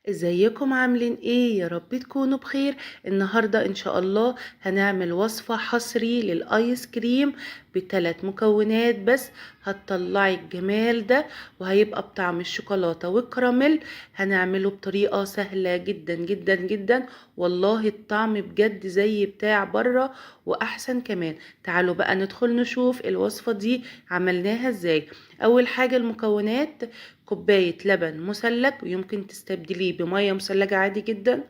ازيكم عاملين ايه؟ يا رب تكونوا بخير. النهاردة ان شاء الله هنعمل وصفة حصري للايس كريم بثلاث مكونات بس، هتطلعي الجمال ده وهيبقى بطعم الشوكولاتة والكراميل. هنعمله بطريقة سهلة جدا جدا جدا، والله الطعم بجد زي بتاع بره واحسن كمان. تعالوا بقى ندخل نشوف الوصفة دي عملناها ازاي. اول حاجة المكونات: كوباية لبن مثلج، ويمكن تستبدليه بمية مثلجة عادي جدا،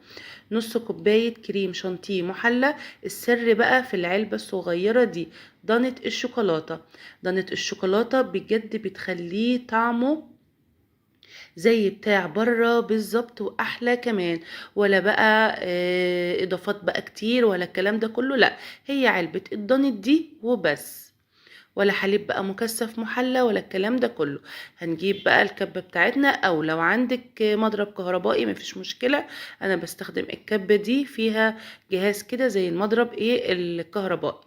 نص كوباية كريم شانتيه محلى. السر بقى في العلبة الصغيرة دي، دانت الشوكولاتة. دانت الشوكولاتة بجد بتخليه طعمه زي بتاع بره بالظبط واحلى كمان، ولا بقى اضافات بقى كتير ولا الكلام ده كله، لا هي علبة الدانت دي وبس، ولا حليب بقى مكثف محلى ولا الكلام ده كله. هنجيب بقى الكبة بتاعتنا، او لو عندك مضرب كهربائي مفيش مشكلة، انا بستخدم الكبة دي فيها جهاز كده زي المضرب الكهربائي.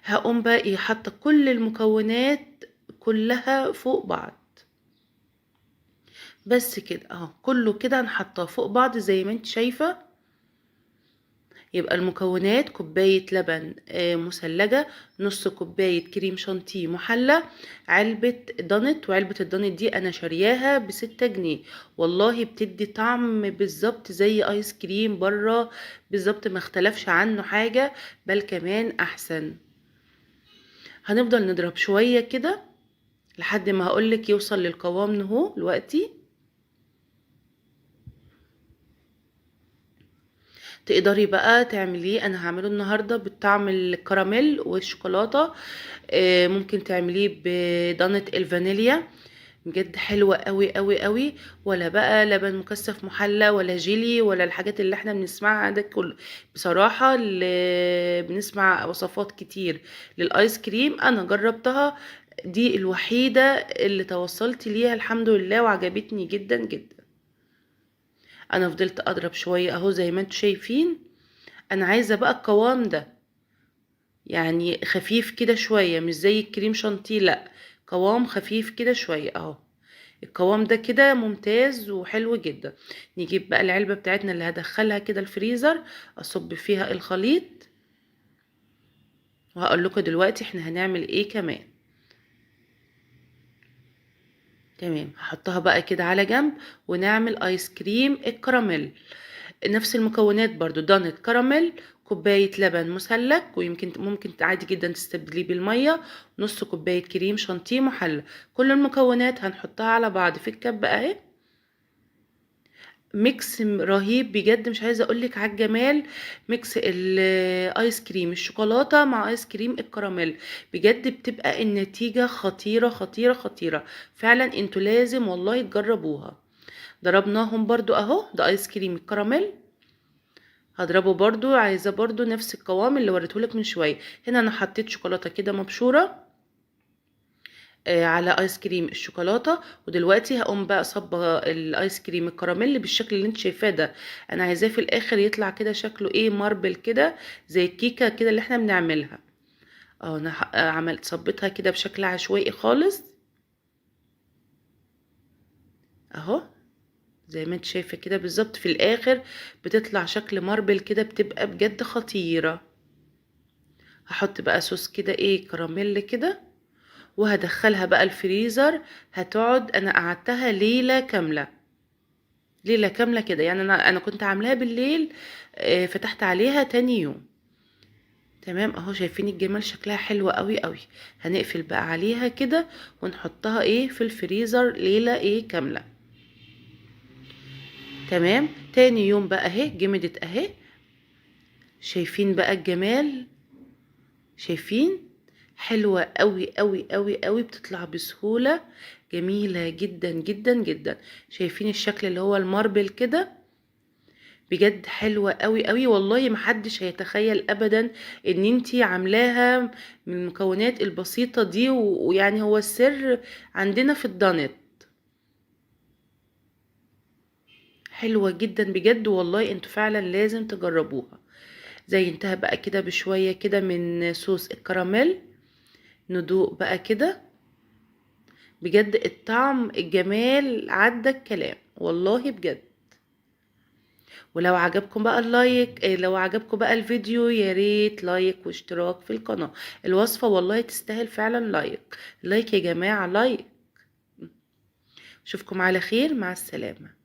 هقوم بقى حاطة كل المكونات كلها فوق بعض بس كده اهو، كله كده هنحطها فوق بعض زي ما انت شايفة. يبقى المكونات: كوباية لبن مثلجة، نص كوباية كريم شانتيه محلى، علبة دانت، وعلبة الدانت دي أنا شارياها ب6 جنيه، والله بتدي طعم بالظبط زي آيس كريم بره بالظبط، ما اختلفش عنه حاجة، بل كمان أحسن. هنفضل نضرب شوية كده لحد ما هقولك يوصل للقوام اهو دلوقتي. تقدري بقى تعمليه، انا هعمله النهارده بالطعم الكراميل والشوكولاته، ممكن تعمليه بدانت الفانيليا، بجد حلوة قوي قوي قوي، ولا بقى لبن مكثف محلى ولا جيلي ولا الحاجات اللي احنا بنسمعها ده كله. بصراحة اللي بنسمع وصفات كتير للايس كريم، انا جربتها دي الوحيدة اللي توصلت ليها الحمد لله وعجبتني جدا جدا. انا فضلت اضرب شوية اهو زي ما انتم شايفين. انا عايزة بقى القوام ده، يعني خفيف كده شوية، مش زي الكريم شانتيه، لا قوام خفيف كده شوية اهو. القوام ده كده ممتاز وحلو جدا. نجيب بقى العلبة بتاعتنا اللي هدخلها كده الفريزر، اصب فيها الخليط، وهقول لكم دلوقتي احنا هنعمل ايه كمان. تمام، هحطها بقى كده على جنب، ونعمل ايس كريم الكراميل. نفس المكونات برضو: دانت كراميل، كوباية لبن مثلج، ويمكن ممكن عادي جدا تستبدليه بالمية، نص كوباية كريم شانتيه محلى. كل المكونات هنحطها على بعض في الكبة اهي. mix رهيب بجد، مش عايزة اقولك على الجمال. mix الايس كريم الشوكولاتة مع ايس كريم الكراميل، بجد بتبقى النتيجة خطيرة خطيرة خطيرة فعلا، انتوا لازم والله تجربوها. ضربناهم برضو اهو، ده ايس كريم الكراميل، هضربه برضو، عايزة برضو نفس القوام اللي وريتهولك من شوية. هنا انا حطيت شوكولاتة كده مبشورة، على ايس كريم الشوكولاتة، ودلوقتي هقوم بقى صبة الايس كريم الكراميل بالشكل اللي انت شايفاه ده. انا عايزاه في الاخر يطلع كده شكله marble كده، زي الكيكة كده اللي احنا بنعملها. انا عملت صبيتها كده بشكل عشوائي خالص اهو، زي ما انت شايفة كده بالظبط. في الاخر بتطلع شكل ماربل كده، بتبقى بجد خطيرة. هحط بقى صوص كده كراميل كده، وهدخلها بقى الفريزر. هتقعد، انا قعدتها ليلة كاملة، ليلة كاملة كده، يعني انا كنت عاملاها بالليل، فتحت عليها تاني يوم. تمام اهو، شايفين الجمال، شكلها حلو قوي قوي. هنقفل بقى عليها كده ونحطها في الفريزر ليلة كاملة. تمام، تاني يوم بقى اهي جمدت اهي، شايفين بقى الجمال، شايفين حلوة قوي قوي قوي قوي، بتطلع بسهولة، جميلة جدا جدا جدا. شايفين الشكل اللي هو الماربل كده، بجد حلوة قوي قوي، والله محدش هيتخيل ابدا ان انتي عاملاها من المكونات البسيطة دي، ويعني هو السر عندنا في الدانت. حلوة جدا بجد والله، انتوا فعلا لازم تجربوها. زينتها بقى كده بشوية كده من صوص الكراميل، ندوق بقى كده، بجد الطعم الجمال عدى الكلام والله بجد. ولو عجبكم بقى ال like، لو عجبكم بقى الفيديو يا ريت like واشتراك في القناة. الوصفة والله تستاهل فعلا like، like يا جماعة، like. اشوفكم على خير، مع السلامة.